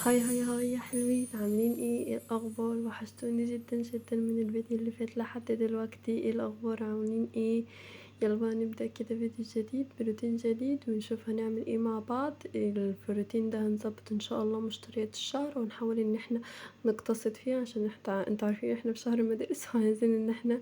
hi hi hi يا حلوين، عاملين ايه؟ ايه الاخبار؟ وحشتوني جدا جدا من الفيديو اللي فات لحد دلوقتي. ايه الاخبار؟ عاملين ايه؟ يلا بقى نبدا كده فيديو جديد بروتين جديد ونشوف هنعمل ايه مع بعض. في الروتين ده هنظبط ان شاء الله مشتريات الشهر، ونحاول ان احنا نقتصد فيها عشان انتوا عارفين احنا في شهر مدارس وعايزين ان احنا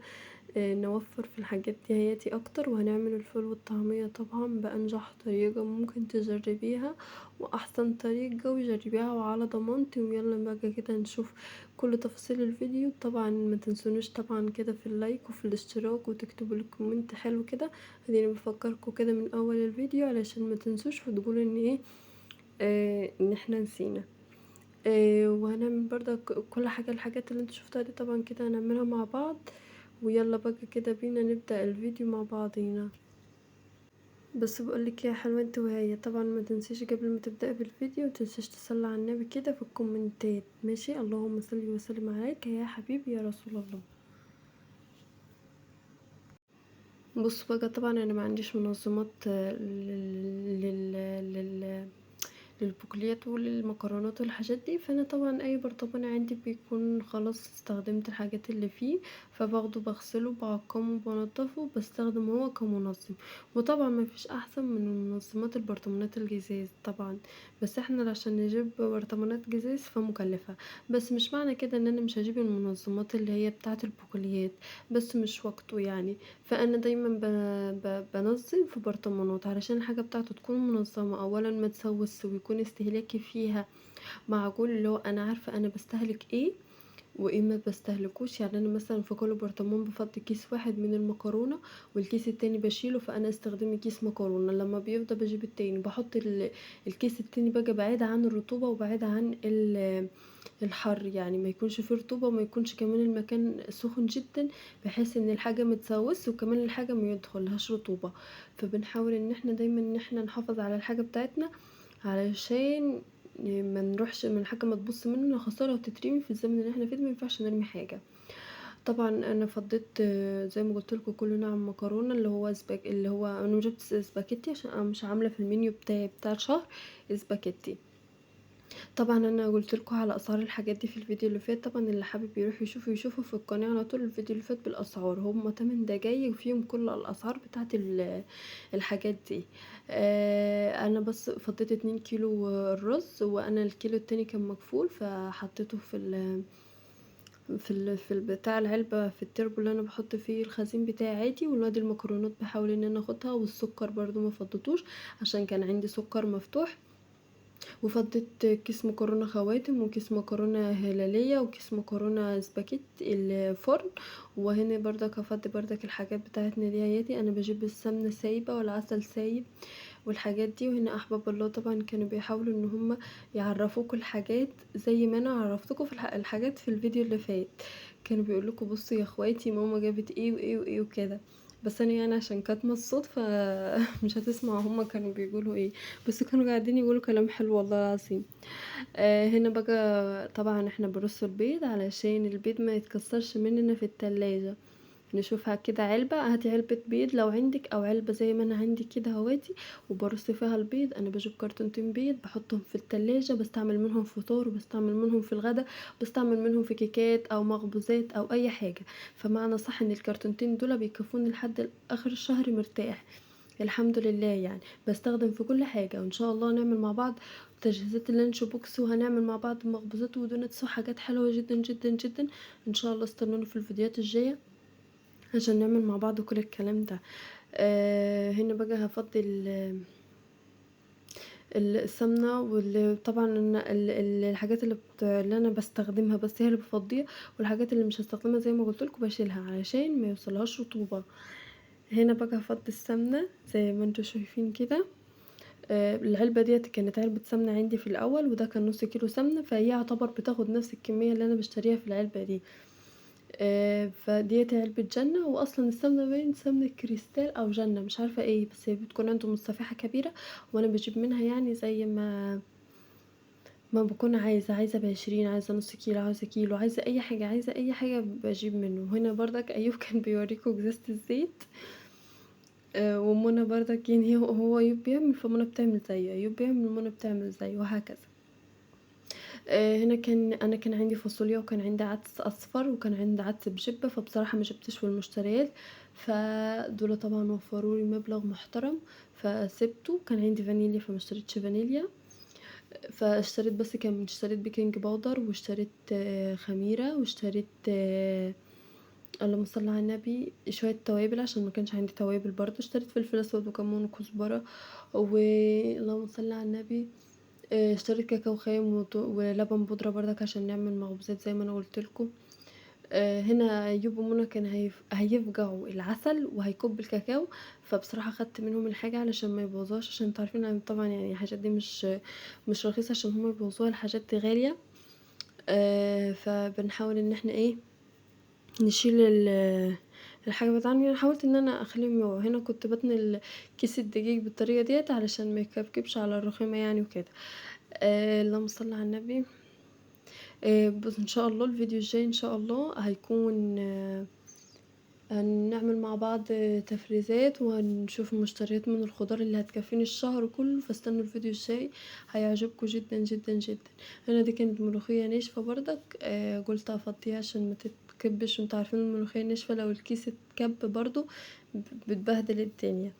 نوفر في الحاجات دي هياتي اكتر. وهنعمل الفول والطعمية طبعا بانجح طريقة ممكن تجربيها واحسن طريقة، وجربيها وعلى ضمانتي. ويلا بقى كده نشوف كل تفاصيل الفيديو. طبعا ما تنسونوش طبعا كده في ال like وفي الاشتراك، وتكتبوا ال comment حلو كده. خليني بفكركم كده من اول الفيديو علشان ما تنسوش وتقولوا ان ايه، ان احنا نسينا. وهنعمل برضه كل حاجة، الحاجات اللي انتوا شفتوها دي طبعا كده هنعملها مع بعض. ويلا بقى كده بينا نبدأ الفيديو مع بعضينا. بس بقولك يا حلوة انت وهي، طبعا ما تنسيش قبل ما تبدأي بالفيديو ما تنسيش تصلي على النبي كده في الكومنتات، ماشي؟ اللهم صل وسلم عليك يا حبيبي يا رسول الله. بصوا بقى، طبعا انا ما عنديش منظمات للبقوليات وللمكرونات والحاجات دي، فانا طبعا اي برطمان عندي بيكون خلاص استخدمت الحاجات اللي فيه، فباخده بغسله بعقمه بنضفه بستخدمه هو كمنظم. وطبعا ما فيش احسن من منظمات البرطمانات الجزاز طبعا، بس احنا عشان نجيب برطمانات جزاز فمكلفة. بس مش معنى كده ان انا مش هجيب المنظمات اللي هي بتاعة البقوليات، بس مش وقته يعني. فانا دايما بنظم في برطمانات علشان الحاجة بتاعته تكون منظمة، اولا ما تسوسش ويكون استهلاكي فيها معقول، اللي هو انا عارفة انا بستهلك ايه وايه ما بستهلكوش. انا مثلا في كل برطمان بفضي كيس واحد من المكرونة والكيس التاني بشيله، فانا استخدمي كيس مكرونة، لما بيفضى بجيب التاني، بحط الكيس التاني بقى بعيد عن الرطوبة وبعيد عن الحر، يعني ما يكونش فيه رطوبة وما يكونش كمان المكان سخن جدا، بحيث ان الحاجة ما تسوس وكمان الحاجة ما يدخلهاش رطوبة. فبنحاول ان احنا دايما ان احنا نحافظ على الحاجة بتاعتنا علشان ما نروحش من حاجة ما تبص مننا خسارة وتترمي. في الزمن اللي احنا فيه ده ما ينفعش نرمي حاجة. طبعا انا فضيت زي ما قلت لكم كل نوع مكرونه، اللي هو سباك، اللي هو انا جبت سباكيتي عشان انا مش عامله في المنيو بتاع الشهر سباكيتي. طبعا انا قلت لكم على اسعار الحاجات دي في الفيديو اللي فات، طبعا اللي حابب يروح يشوفه في القناه على طول الفيديو اللي فات بالاسعار، هم 8 دقايق وفيهم كل الاسعار بتاعت الحاجات دي. انا بس فضيت 2 كيلو الرز، وانا الكيلو التاني كان مكفول فحطيته في في بتاع العلبة في التربو اللي انا بحط فيه الخزين بتاعي عادي. والواد المكرونات بحاول ان انا اخدها، والسكر برضو ما فضيتوش عشان كان عندي سكر مفتوح. وفضيت كيس مكرونه خواتم وكيس مكرونه هلاليه وكيس مكرونه سباكيت الفرن. وهنا برضك هفضي برضك الحاجات بتاعتنا دي هياتي، انا بجيب السمنه سايبه والعسل سايب والحاجات دي. وهنا احباب الله طبعا كانوا بيحاولوا ان هم يعرفوكوا الحاجات زي ما انا عرفتكم في الحاجات في الفيديو اللي فات، كانوا بيقولوا لكم بصوا يا اخواتي ماما جابت ايه وايه وايه وكده، بس انا عشان كاتمه الصوت فمش هتسمعوا هما كانوا بيقولوا ايه، بس كانوا قاعدين يقولوا كلام حلو والله العظيم. هنا بقى طبعا احنا بنرص البيض علشان البيض ما يتكسرش مننا في التلاجة. نشوفها كده علبة، هاتي علبة بيض لو عندك او علبة زي ما انا عندي كده اهواتي، وبرص فيها البيض. انا بجيب كرتونتين بيض بحطهم في التلاجة، بستعمل منهم فطار وبستعمل منهم في الغدا، بستعمل منهم في كيكات او مخبوزات او اي حاجة. فمعنى صح ان الكرتونتين دول بيكفوني لحد اخر الشهر مرتاح الحمد لله، بستخدم في كل حاجة. وان شاء الله نعمل مع بعض تجهيزات ال lunch box، وهنعمل مع بعض مخبوزات ودونتس وحاجات حلوة جدا جدا جدا ان شاء الله. استنونا في الفيديوهات الجاية عشان نعمل مع بعض كل الكلام ده. هنا بقى هفضي السمنة، واللي طبعا الحاجات اللي انا بستخدمها بس هي اللي بفضيها، والحاجات اللي مش هستخدمها زي ما قلت لكم بشيلها علشان ما يوصلهاش رطوبة. هنا بقى هفضي السمنة زي ما انتوا شايفين كده. العلبة ديت كانت علبة سمنة عندي في الأول، وده كان نص كيلو سمنة، فهي يعتبر بتاخد نفس الكمية اللي أنا بشتريها في العلبة دي. فديت علبة جنة، وأصلا السمنة باين سمنة كريستال أو جنة مش عارفة ايه، بس هي بتكون عندهم الصفيحة كبيرة، وأنا بجيب منها زي ما بكون عايزة، عايزة ب20، عايزة نص كيلو، عايزة كيلو، عايزة أي حاجة، عايزة أي حاجة بجيب منه. وهنا برضك أيوب كان بيوريكم إزازة الزيت، ومنى برضك هو أيوب بيعمل فمنى بتعمل زيه، أيوب بيعمل ومنى بتعمل زيه، وهكذا. هنا كان أنا كان عندي فاصوليا، وكان عندي عدس أصفر، وكان عندي عدس بجبة، فبصراحة ما جبتش في المشتريات، فدول طبعا وفروا لي مبلغ محترم فسبته. كان عندي فانيليا فما اشتريتش فانيليا، فاشتريت بس كان اشتريت baking powder، واشتريت خميرة، واشتريت اللهم صل على النبي شوية توابل عشان ما كانش عندي توابل برضو. اشتريت فلفل اسود وكمون وكزبرة، واللهم صل على النبي اشتريت كاكاو خام ولبن بودرة برضك عشان نعمل مخبوزات زي ما انا قلت لكم. هنا ايوب ومنى كان هيفجعوا العسل وهيكب الكاكاو، فبصراحة خدت منهم الحاجة علشان ما يبوظوهاش، عشان انتوا عارفين ان طبعا الحاجات دي مش رخيصة عشان هما يبوظوها، الحاجات دي غالية. فبنحاول ان احنا نشيل الحاجة بتاعتنا. انا حاولت ان انا اخليهم يقعوا. هنا كنت بتني كيس الدقيق بالطريقة ديت علشان ما يكركبش على الرخامة وكده. اللهم صل على النبي. بس ان شاء الله الفيديو الجاي ان شاء الله هيكون هنعمل مع بعض تفريزات، وهنشوف مشتريات من الخضار اللي هتكفيني الشهر كله، فاستنوا الفيديو الجاي هيعجبكم جدا جدا جدا. هنا دي كانت ملوخية ناشفة برضك، قلت افضيها عشان ما تتكبش، وانتوا عارفين الملوخية الناشفة لو الكيس اتكب برضو بتبهدل الدنيا.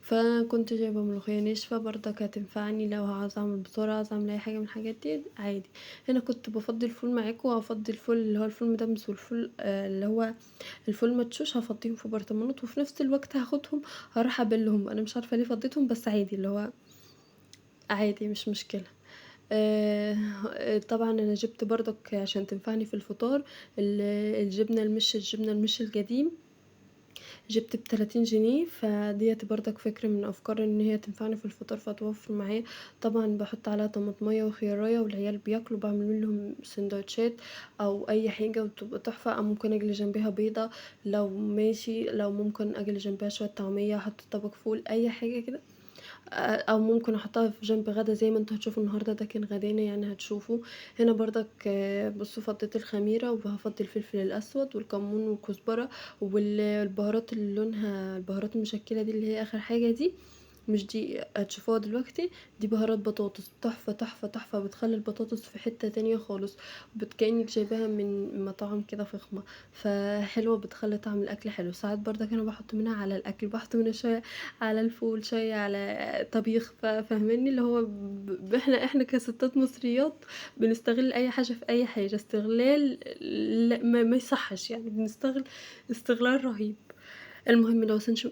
فكنت جايبة ملوخية ناشفة برضك هتنفعني لو عاوزة اعمل بسرعة، عاوزة اعمل اي حاجة من الحاجات دي عادي. هنا كنت بفضي الفول معاكم، وهفضي الفول اللي هو الفول مدمس والفول، اللي هو الفول مدشوش، هفضيهم في برطمانات، وفي نفس الوقت هاخدهم هروح ابلهم. انا مش عارفة ليه فضيتهم، بس عادي اللي هو عادي مش مشكلة. طبعا انا جبت برضك عشان تنفعني في الفطار الجبنة المش، الجبنة المش القديم، جبت بتلاتين جنيه، فديت برضك فكرة من افكار ان هي تنفعني في الفطار فتوفر معايا. طبعا بحط عليها طماطمية وخيارية، والعيال بياكلوا، بعمل لهم سندوتشات او اي حاجة وتبقى تحفة. او ممكن اجلي جنبها بيضة لو ماشي، لو ممكن اجلي جنبها شوية طعمية، احط طبق فول، اي حاجة كده، او ممكن احطها في جنب غدا زي ما انتوا هتشوفوا النهارده، ده كان غدانا هتشوفوا. هنا برضك، بصوا فضيت الخميره، وهفضي الفلفل الاسود والكمون والكزبره والبهارات اللي لونها البهارات المشكله دي اللي هي اخر حاجه دي، مش دي هتشوفوها دلوقتي، دي بهارات بطاطس تحفه تحفه تحفه، بتخلي البطاطس في حته تانية خالص، كأنك جايباها من مطاعم كده فخمه، فحلوه بتخلي طعم الاكل حلو. ساعات برضك انا بحط منها على الاكل، بحط منها شويه على الفول، شويه على طبيخ، فاهماني اللي هو احنا كستات مصريات بنستغل اي حاجه في اي حاجه، استغلال لا، ما يصحش بنستغل استغلال رهيب. المهم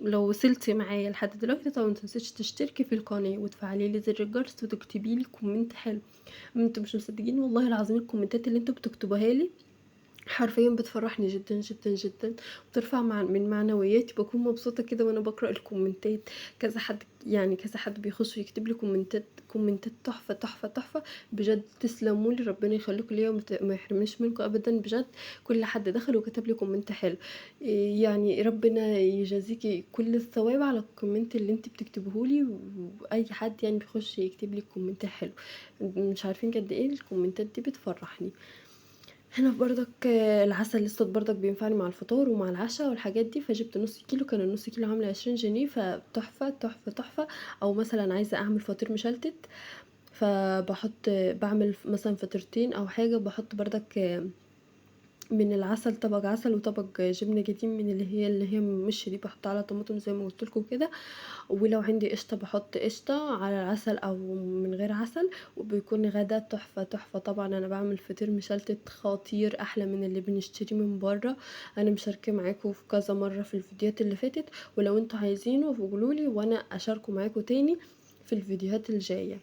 لو وصلتي معايا لحد دلوقتي طبعا ما تنسيش تشتركي في القناه وتفعلي لي زر الجرس وتكتبي لي comment حلو. انتوا مش مصدقين والله العظيم الكومنتات اللي انتوا بتكتبوها لي حرفيا بتفرحني جدا جدا جدا، بترفع من معنوياتي، بكون مبسوطه كده وانا بقرا الكومنتات. كذا حد كذا حد بيخش ويكتب لي كومنتات تحفه تحفه تحفه بجد، تسلموا لي، ربنا يخليكم ليا وما يحرمنيش منكم ابدا بجد. كل حد دخل وكتب لي comment حلو، ربنا يجازيكي كل الثواب على ال comment اللي انت بتكتبه لي، واي حد بيخش يكتب لي comment حلو، مش عارفين قد ايه الكومنتات دي بتفرحني. هنا برضك العسل الاسود برضك بينفعني مع الفطار ومع العشاء والحاجات دي، فجبت نص كيلو، كان النص كيلو عامله 20 جنيه، فتحفه تحفه تحفه. او مثلا عايزه اعمل فطير مشلتت، بعمل مثلا فطيرتين او حاجه، بحط برضك من العسل طبق عسل وطبق جبنه قديم من اللي هي مش دي، بحط على طماطم زي ما قلت لكم كده، ولو عندي قشطه بحط قشطه على العسل او من غير عسل، وبيكون غدا تحفه تحفه. طبعا انا بعمل فطير مشلتت خطير، احلى من اللي بنشتريه من بره. انا مشاركه معاكم في كذا مره في الفيديوهات اللي فاتت، ولو انتوا عايزينه قولوا لي وانا اشاركه معاكم تاني في الفيديوهات الجايه.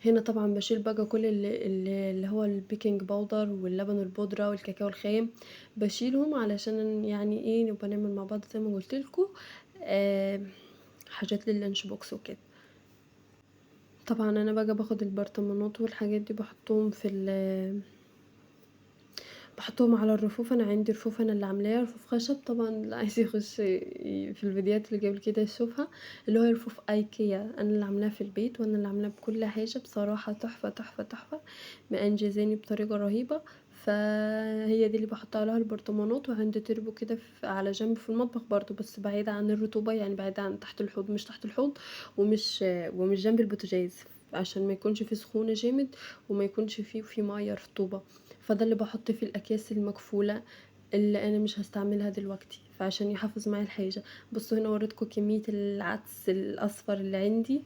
هنا طبعا بشيل بقى كل اللي هو ال baking powder واللبن البودره والكاكاو الخام، بشيلهم علشان نبقى نعمل مع بعض زي ما قلت لكم، حاجات لل lunch box وكده. طبعا انا بقى باخد البرطمانات والحاجات دي بحطهم على الرفوف. انا عندي رفوف انا اللي عاملاها، رفوف خشب، طبعا اللي عايز يخش في الفيديوهات اللي قبل كده يشوفها، اللي هو رفوف ايكيا، انا اللي عاملاها في البيت وانا اللي عاملاها بكل حاجه، بصراحه تحفه تحفه تحفه، مأنجزاني بطريقه رهيبه. فهي دي اللي بحط عليها البرطمانات. وعندي تربو كده على جنب في المطبخ برضو، بس بعيدة عن الرطوبة، يعني بعيدة عن تحت الحوض، مش تحت الحوض ومش جنب البوتاجاز، عشان ما يكونش فيه سخونة جامد وما يكونش فيه مية رطوبة. فده اللي بحط فيه الاكياس المكفوله اللي انا مش هستعملها دلوقتي، فعشان يحافظ معايا الحاجة. بصوا هنا وريتكم كمية العدس الاصفر اللي عندي،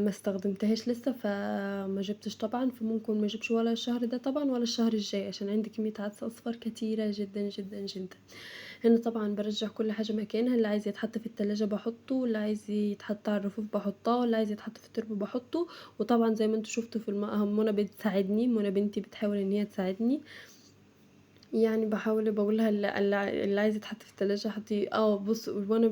ما استخدمتهاش لسه فما جبتش طبعا، فممكن ما اجيبش ولا الشهر ده طبعا ولا الشهر الجاي، عشان عندي كمية عدس اصفر كتيرة جدا جدا جدا. هنا طبعا برجع كل حاجة مكانها، اللي عايز يتحط في التلاجة بحطه، واللي عايز يتحط على الرفوف بحطه، واللي عايز يتحط في التربة بحطه. وطبعا زي ما انتوا شفتوا في منى بتساعدني، منى بنتي بتحاول ان هي تساعدني، يعني بحاول بقولها اللي عايز يتحط في التلاجة حطيه. بصوا وانا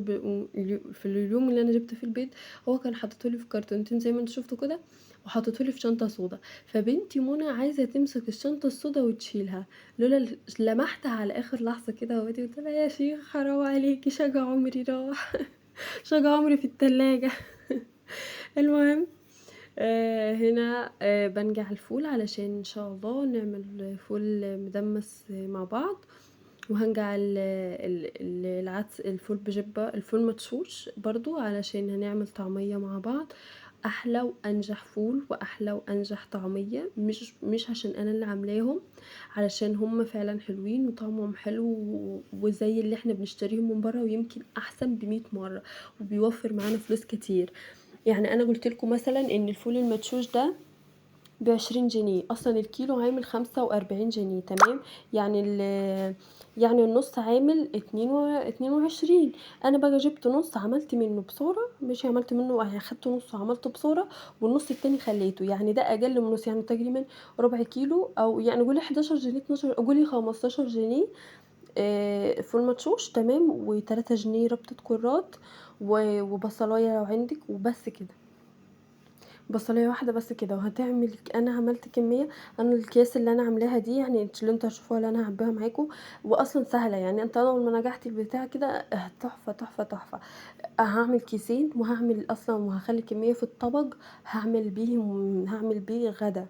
في اليوم اللي انا جبته في البيت هو كان حاطته لي في كرتونتين زي ما انتوا شفتوا كده، وحطيته لي في شنطه سودا. فبنتي منى عايزه تمسك الشنطة السودا وتشيلها، لولا لمحتها على اخر لحظة كده وقلت لها يا شيخ حرام عليكي، شجع عمري راح شجع عمري في التلاجة. المهم هنا بنجع الفول علشان ان شاء الله نعمل فول مدمس مع بعض. وهنجع العدس الفول بجبة، الفول مدشوش برضو علشان هنعمل طعمية مع بعض. احلى وانجح فول واحلى وانجح طعمية، مش عشان انا اللي عاملاهم، علشان هم فعلا حلوين وطعمهم حلو وزي اللي احنا بنشتريهم من بره، ويمكن احسن بمية مرة، وبيوفر معانا فلوس كتير. انا قلت لكم مثلا ان الفول المدشوش ده ب20 جنيه، اصلا الكيلو عامل 45 جنيه، تمام؟ يعني النص عامل 22. انا بقى جبت نص عملت منه بصورة، ماشي، عملت منه، يعني خدت نص وعملته بصورة، والنص التاني خليته، يعني ده اقل من نص، يعني تقريبا ربع كيلو، او يعني قولي 11 جنيه، 12، قولي 15 جنيه، فول مدشوش، تمام، وتلاتة جنيه ربطة كرات وبصلاية لو عندك، وبس كده، بصلاية واحدة بس كده. وهتعمل انا عملت كمية، انا الأكياس اللي انا عاملاها دي يعني اللي انتوا هتشوفوها اللي انا هعبيها معاكم، واصلا سهلة، يعني انت اول ما نجحتي البتاع كده، تحفة تحفة تحفة. هعمل كيسين، وهعمل اصلا وهخلي كمية في الطبق، هعمل بيه غدا،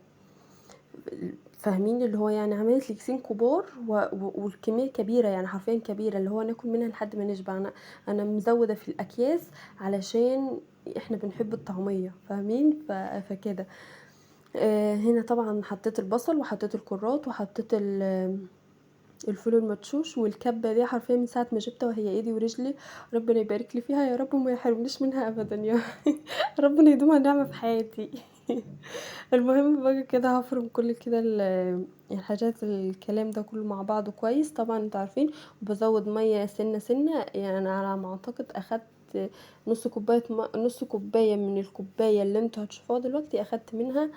فاهمين؟ اللي هو يعني عملت لي كيسين كبار والكمية كبيرة، يعني حرفيا كبيرة، اللي هو ناكل منها لحد ما نشبع. انا مزودة في الأكياس علشان احنا بنحب الطعمية، فاهمين؟ فكده. هنا طبعا حطيت البصل وحطيت الكرات وحطيت الفول المدشوش والكبة دي، حرفيا من ساعة ما جبتها وهي ايدي ورجلي، ربنا يبارك لي فيها يا رب وما يحرمنيش منها ابدا يا ربنا يدومها نعمة في حياتي. المهم بقى كده هفرم كل كده الحاجات الكلام ده كله مع بعضه كويس، طبعا انتوا عارفين. وبزود مية سنة سنة، يعني على ما اعتقد اخدت نص كوباية نص كوباية من الكوباية اللي انتوا هتشوفوها دلوقتي، اخدت منها،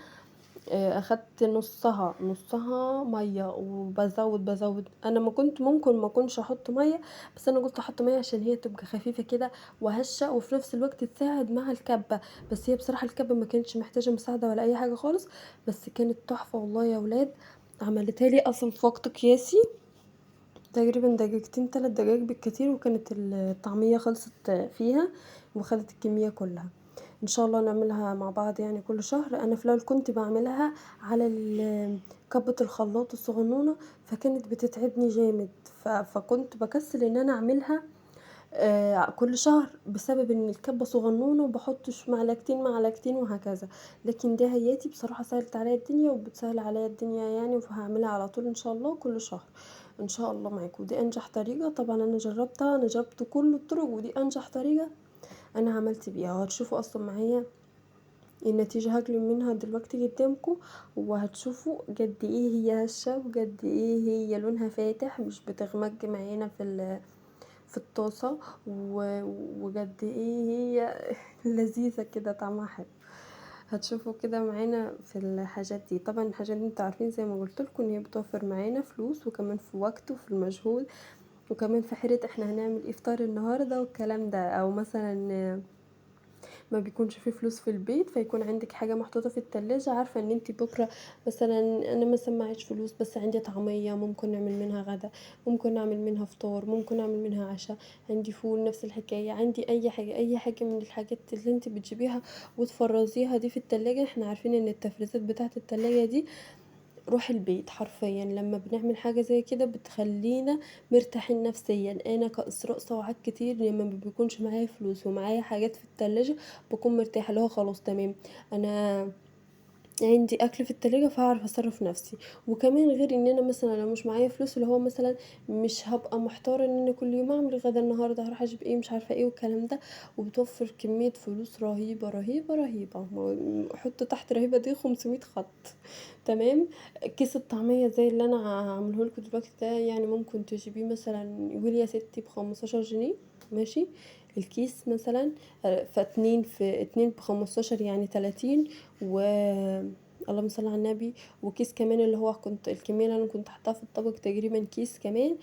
اخدت نصها مية، وبزود بزود. انا ما كنت ممكن ما كنتش احط مية، بس انا قلت احط مية عشان هي تبقى خفيفة كده وهشه، وفي نفس الوقت تساعد مع الكبه. بس هي بصراحة الكبه ما كانتش محتاجه مساعدة ولا اي حاجة خالص، بس كانت تحفة والله يا ولاد. عملتها لي اصلا في وقت قياسي تقريبا دقيقتين 3 دقايق بالكتير، وكانت الطعمية خلصت فيها وخدت الكمية كلها. ان شاء الله نعملها مع بعض كل شهر. انا في الاول كنت بعملها على كبة الخلاط الصغنونه، فكانت بتتعبني جامد، فكنت بكسل ان انا اعملها، كل شهر، بسبب ان الكبه صغنونه وبحط معلقتين معلقتين وهكذا. لكن دي هياتي بصراحة سهلت عليا الدنيا وبتسهل عليا الدنيا وهعملها على طول ان شاء الله كل شهر ان شاء الله معاكم. ودي انجح طريقه، طبعا انا جربتها، انا جربت كل الطرق، ودي انجح طريقه انا عملت بيها. وهتشوفوا اصلا معايا النتيجة هاكل منها دلوقتي قدامكم، وهتشوفوا قد ايه هي هشه وقد ايه هي لونها فاتح، مش بتغمج معانا في الطاسه، وقد ايه هي لذيذة كده، طعمها حلو. هتشوفوا كده معانا في الحاجات دي. طبعا الحاجات دي انتوا عارفين زي ما قلت لكم ان هي بتوفر معانا فلوس، وكمان في وقت وفي المجهود، وكمان في حيرة احنا هنعمل ايه فطار النهارده والكلام ده، او مثلا ما بيكونش في فلوس في البيت فيكون عندك حاجة محطوطة في التلاجة، عارفه ان انتي بكره مثلا، انا مثلا معيش فلوس بس عندي طعميه ممكن نعمل منها غدا، ممكن نعمل منها فطار، ممكن نعمل منها عشاء، عندي فول نفس الحكاية، عندي اي حاجة، اي حاجة من الحاجات اللي انتي بتجيبيها وتفرزيها دي في التلاجة. احنا عارفين ان التفريزات بتاعه التلاجة دي روح البيت حرفيا. لما بنعمل حاجة زي كده بتخلينا مرتاحين نفسيا. انا كإسراء ساعات كتير لما ما بيكونش معايا فلوس ومعايا حاجات في التلاجة بكون مرتاحة، اللي هو خلاص تمام انا عندي اكل في التلاجة فهعرف اصرف نفسي. وكمان غير ان انا مثلا لو مش معايا فلوس اللي هو مثلا مش هبقى محتارة ان انا كل يوم اعمل غدا النهارده هروح اجيب ايه مش عارفه ايه والكلام ده، وبتوفر كمية فلوس رهيبة رهيبة رهيبة. حط تحت رهيبة دي 500 خط. تمام. كيس الطعمية زي اللي انا هعمله لكم دلوقتي ده يعني ممكن تجيبيه مثلا قولي يا ستي ب15 جنيه، ماشي الكيس مثلا، فاتنين في اتنين ب15 يعني 30، و اللهم صل على النبي. وكيس كمان اللي هو كنت الكمية اللي انا كنت حاطاها في الطبق تقريبا كيس كمان،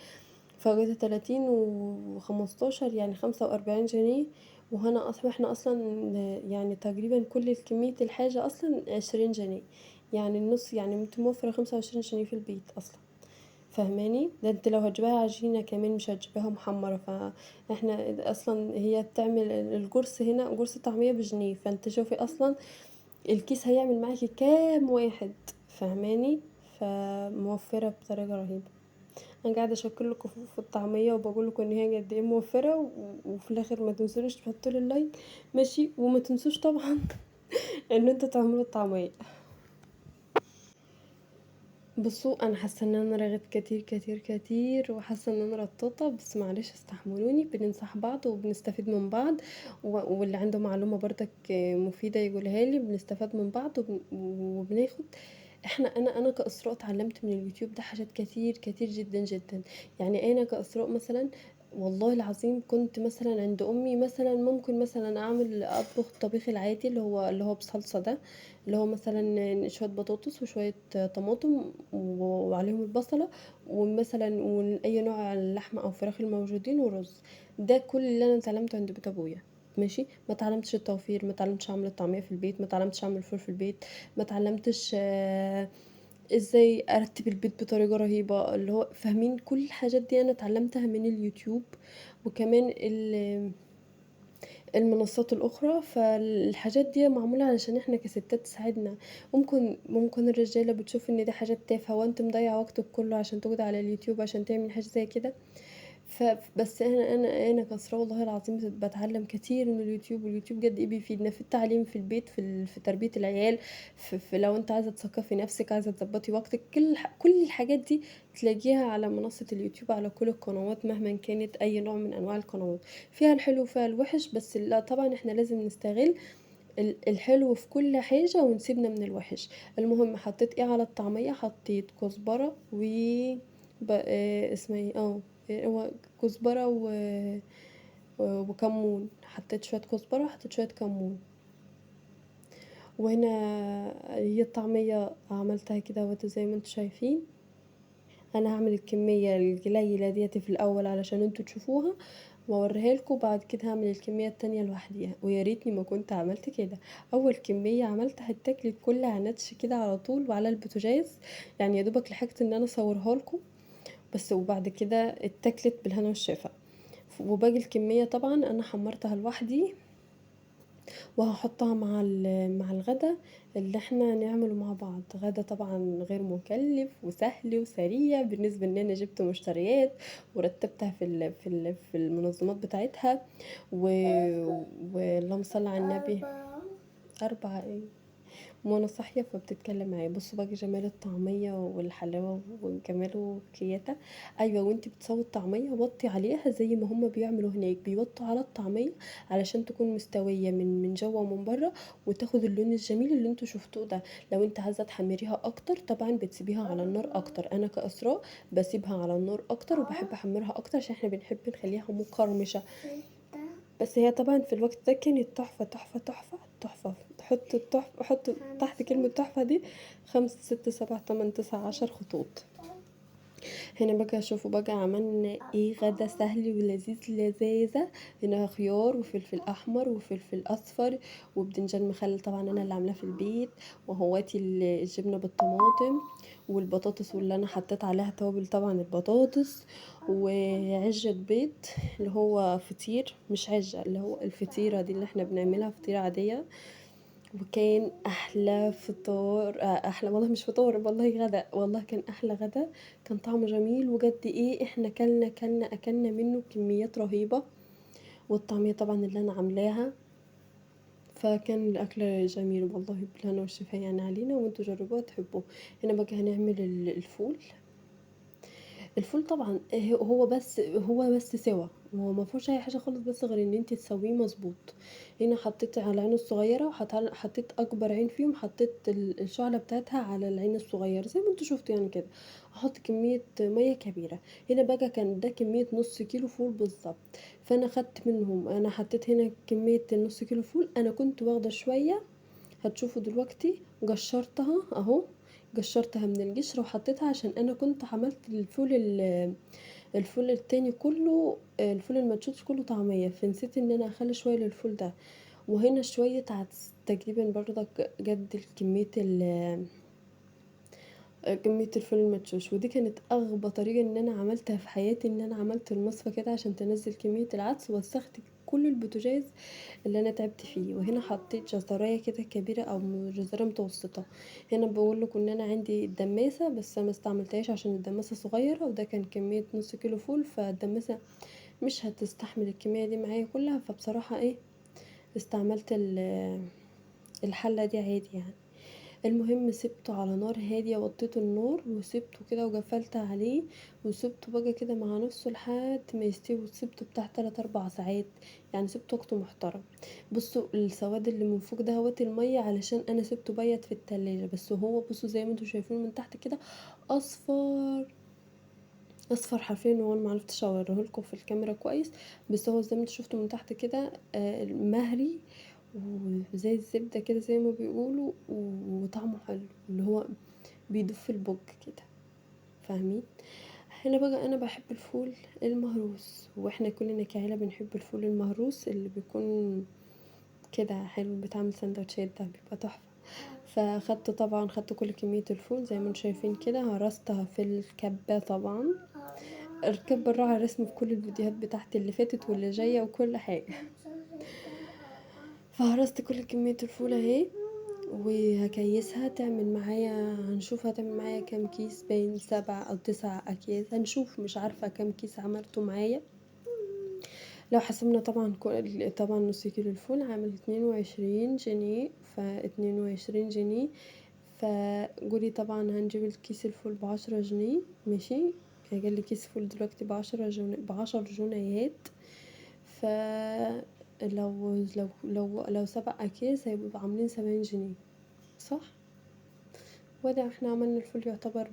فجبت تلاتين وخمستاشر يعني 45 جنيه. وهنا اصلا احنا اصلا يعني تقريبا كل كمية الحاجة اصلا 20 جنيه، يعني النص، يعني انت موفره 25 جنيه في البيت اصلا، فاهماني؟ ده انت لو هتجيبها عجينه كمان مش هتجيبها محمرة. فاحنا اصلا هي بتعمل القرص هنا قرص طعميه بجنيه، فانت شوفي اصلا الكيس هيعمل معاكي كام واحد، فاهماني؟ فموفره بطريقة رهيبة. انا قاعدة اشكل لكم في الطعمية وبقول لكم ان هي قد ايه موفره، وفي الاخر ما تنسونيش تحطوا لي ال like، ماشي، وما تنسوش طبعا ان انتوا تعملوا الطعمية. بصوا انا حاسه ان انا رغيت كتير كتير كتير، وحاسه ان انا رطاطه، بس معلش استحملوني، بننصح بعض وبنستفيد من بعض، واللي عنده معلومة برضك مفيدة يقولها لي، بنستفاد من بعض وبناخد. انا كاسراء اتعلمت من اليوتيوب ده حاجات كتير كتير جدا جدا. يعني انا كاسراء مثلا والله العظيم كنت مثلا عند امي مثلا ممكن مثلا اعمل اطبخ الطبيخ العادي اللي هو بصلصه ده، اللي هو مثلا شوية بطاطس وشوية طماطم وعليهم البصله، ومثلا واي نوع لحمه او فراخ الموجودين ورز. ده كل اللي انا اتعلمته عند بيت ابويا، ماشي. ما اتعلمتش التوفير، ما اتعلمتش اعمل الطعمية في البيت، ما اتعلمتش اعمل الفول في البيت، ما اتعلمتش ازاي ارتب البيت بطريقة رهيبة، اللي هو فاهمين. كل الحاجات دي انا اتعلمتها من اليوتيوب، وكمان المنصات الاخرى. فالحاجات دي معمولة علشان احنا كستات تساعدنا. ممكن الرجالة بتشوف ان دي حاجات تافهة وانت مضيع وقتك كله عشان تقعد على اليوتيوب عشان تعمل حاجة زي كده. بس انا كسراء والله العظيم بتعلم كتير من اليوتيوب، واليوتيوب قد ايه بيفيدنا في التعليم، في البيت، في تربيه العيال، في لو انت عايزه تثقفي نفسك، عايزه تظبطي وقتك، كل الحاجات دي تلاقيها على منصة اليوتيوب، على كل القنوات مهما كانت اي نوع من انواع القنوات، فيها الحلو وفيها الوحش. بس لا طبعا احنا لازم نستغل الحلو في كل حاجة ونسيبنا من الوحش. المهم حطيت ايه على الطعمية؟ حطيت كزبره و اسمها ايه؟ هو كزبره وكمون، حطيت شوية كزبره وحطيت شوية كمون. وهنا هي الطعمية عملتها كده اهوت زي ما انتم شايفين. انا هعمل الكمية القليلة ديت في الاول علشان انتوا تشوفوها واوريها لكم، بعد كده هعمل الكمية التانية لوحديها. ويا ريتني ما كنت عملت كده، اول كمية عملتها اتاكلت كلها نتش كده على طول وعلى البوتاجاز، يعني يا دوبك لحقت ان انا اصورها لكم بس، وبعد كده اتاكلت بالهنا والشفا. وباقي الكمية طبعا انا حمرتها لوحدي وهحطها مع الغدا اللي احنا نعمله مع بعض. غدا طبعا غير مكلف وسهل وسريع بالنسبة ان انا جبت مشتريات ورتبتها في المنظمات بتاعتها واللهم صل على النبي. 4 ايه وانا صاحية فبتتكلم معايا. بصوا بقى جمال الطعمية والحلاوه والجمال وكياته. ايوه وانتي بتسوي الطعمية وطي عليها زي ما هما بيعملوا هناك، بيوطوا على الطعمية علشان تكون مستوية من جوه ومن بره، وتاخد اللون الجميل اللي انتوا شفتوه ده. لو انت عايزه تحمريها اكتر طبعا بتسيبيها على النار اكتر. انا كاسراء بسيبها على النار اكتر وبحب احمرها اكتر عشان احنا بنحب نخليها مقرمشه. بس هي طبعا في الوقت ده كانت تحفة تحفة تحفة تحفة. حط التحفة، حط تحت كلمة تحفة دي 5 6 7 8 9 10 خطوط. هنا بقى شوفوا بقى عملنا ايه غدا سهل ولذيذ لذاذه. هنا خيار وفلفل احمر وفلفل اصفر وبدنجان مخلل طبعا انا اللي عاملاه في البيت، وهواتي الجبنة بالطماطم والبطاطس واللي انا حطيت عليها توابل طبعا البطاطس، وعجه بيض اللي هو فطير مش عجة، اللي هو الفطيره دي اللي احنا بنعملها فطيره عادية، وكان احلى فطار، احلى والله مش فطار والله غدا، والله كان احلى غدا، كان طعمه جميل. وجد ايه احنا كلنا كلنا اكلنا منه كميات رهيبه، والطعميه طبعا اللي انا عاملاها، فكان الاكل جميل والله بالهنا والشفا يعني علينا، وانتوا جربوها تحبوه. هنا بقى هنعمل الفول. الفول طبعا هو بس سوا، هو ما فيهوش اي حاجه خالص، بس غير ان انت تسويه مظبوط. هنا حطيت على العين الصغيره، حطيت اكبر عين فيهم، حطيت الشعله بتاعتها على العين الصغيره زي ما انتوا شفتوا يعني كده. هحط كميه ميه كبيره. هنا بقى كان ده كميه نص كيلو فول بالظبط، فانا خدت منهم، انا حطيت هنا كميه النص كيلو فول، انا كنت واخده شويه هتشوفوا دلوقتي، قشرتها اهو، قشرتها من القشر وحطيتها عشان انا كنت عملت الفول التاني كله، الفول المدشوش كله طعميه، فنسيت ان انا اخلي شويه للفول ده. وهنا شويه عدس تقريبا برضك قد كميه الفول المدشوش. ودي كانت اغبى طريقه ان انا عملتها في حياتي، ان انا عملت المصفى كده عشان تنزل كميه العدس، وسخت كل البوتاجاز اللي انا تعبت فيه. وهنا حطيت جزرايه كده كبيره او جزرايه متوسطه. هنا بقول لكم ان انا عندي الدماسه بس ما استعملتهاش عشان الدماسه صغيره، وده كان كميه نص كيلو فول، فالدماسه مش هتستحمل الكميه دي معايا كلها، فبصراحه استعملت الحله دي عادي يعني. المهم سبته على نار هاديه، وطيت النار وسبته كده وقفلت عليه، وسبته بقى كده مع نفسه لحد ما يستوي، وسبته بتاع 3-4 ساعات يعني، سبته وقت محترم. بصوا السواد اللي من فوق ده هوت الميه، علشان انا سبته بيت في التلاجة، بس هو بصوا زي ما انتم شايفين من تحت كده اصفر اصفر حرفيا، وانا ما عرفتش اوريه لكم في الكاميرا كويس، بس هو زي ما انتم شفتوا من تحت كده، مهري وزي الزبده كده زي ما بيقولوا، وطعمه حلو اللي هو بيدوب في البق كده، فاهمين؟ هنا بقى انا بحب الفول المهروس، واحنا كلنا كعيله بنحب الفول المهروس اللي بيكون كده حلو، بيتعمل سندوتشات ده بيبقى تحفه. فخدت طبعا، خدت كل كميه الفول زي ما انتم شايفين كده، هرستها في الكبه. طبعا الكبه الراعي الرسمي في كل الفيديوهات بتاعتي اللي فاتت واللي جايه وكل حاجه. فهرست كل كميه الفول اهي، وهكيسها تعمل معايا، هنشوف هتعمل معايا كام كيس، بين 7 او 9 اكياس، هنشوف مش عارفه كام كيس عملته معايا. لو حسبنا طبعا طبعا نص كيلو الفول عامل 22 جنيه، ف22 جنيه، فقولي طبعا هنجيب الكيس الفول ب10 جنيه، ماشي، اقل كيس فول دلوقتي ب10 جنيه، ب10 جنيهات، ف لو 7 اكياس هيبقوا عاملين 70 جنيه، صح؟ وده احنا عملنا الفول يعتبر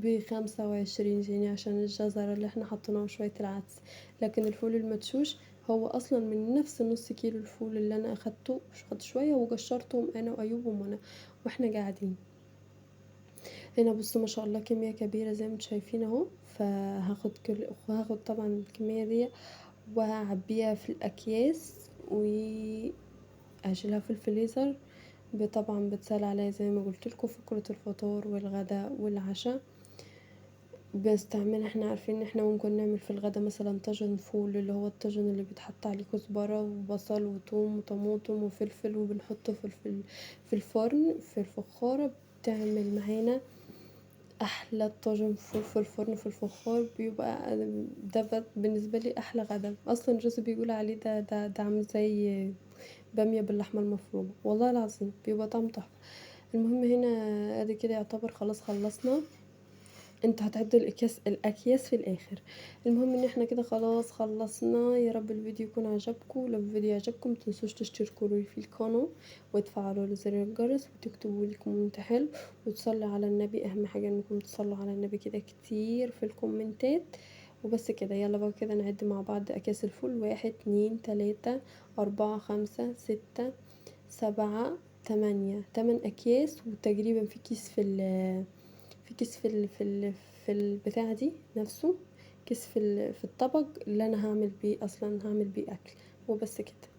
ب25 جنيه عشان الجزرة اللي احنا حطيناها وشوية العدس. لكن الفول المدشوش هو اصلا من نفس النص كيلو الفول اللي انا اخدته، خدت شوية وقشرتهم انا وايوب ومنى واحنا قاعدين هنا. بصوا ما شاء الله كمية كبيرة زي ما انتم شايفين اهو. هاخد طبعا الكمية دي وهعبيها في الاكياس واشيلها في الفريزر. طبعا بتسهل عليا زي ما قلت لكم فكرة الفطار والغداء والعشاء. بستعمل، احنا عارفين ان احنا ممكن نعمل في الغدا مثلا طاجن فول، اللي هو الطاجن اللي بيتحط عليه كزبرة وبصل وتوم وطماطم وفلفل، وبنحطه في الفرن في الفخارة، بتعمل معانا احلى طاجن فول في الفرن في الفخار. بيبقى ده بالنسبه لي احلى غدا اصلا. جوزي بيقول عليه ده عامل زي باميه باللحمه المفرومه، والله العظيم بيبقى طعمه تحفه. المهم هنا ادي كده يعتبر خلاص خلصنا. انتوا هتعدوا الاكياس في الاخر. المهم ان احنا كده خلاص خلصنا. يا رب الفيديو يكون عجبكم، لو الفيديو عجبكم متنسوش تشتركوا لي في القناه وتفعلوا زر الجرس وتكتبوا لي comment حلو وتصلوا على النبي. اهم حاجه انكم تصلوا على النبي كده كتير في الكومنتات. وبس كده، يلا بقى كده نعد مع بعض اكياس الفول. 1 2 3 4 5 6 7 8، 8 اكياس، وتقريبا في كيس في ال، في كيس في ال، في ال، في البتاعة دي نفسه، كيس في الطبق اللي انا هعمل بيه اصلا، هعمل بيه اكل. وبس كده.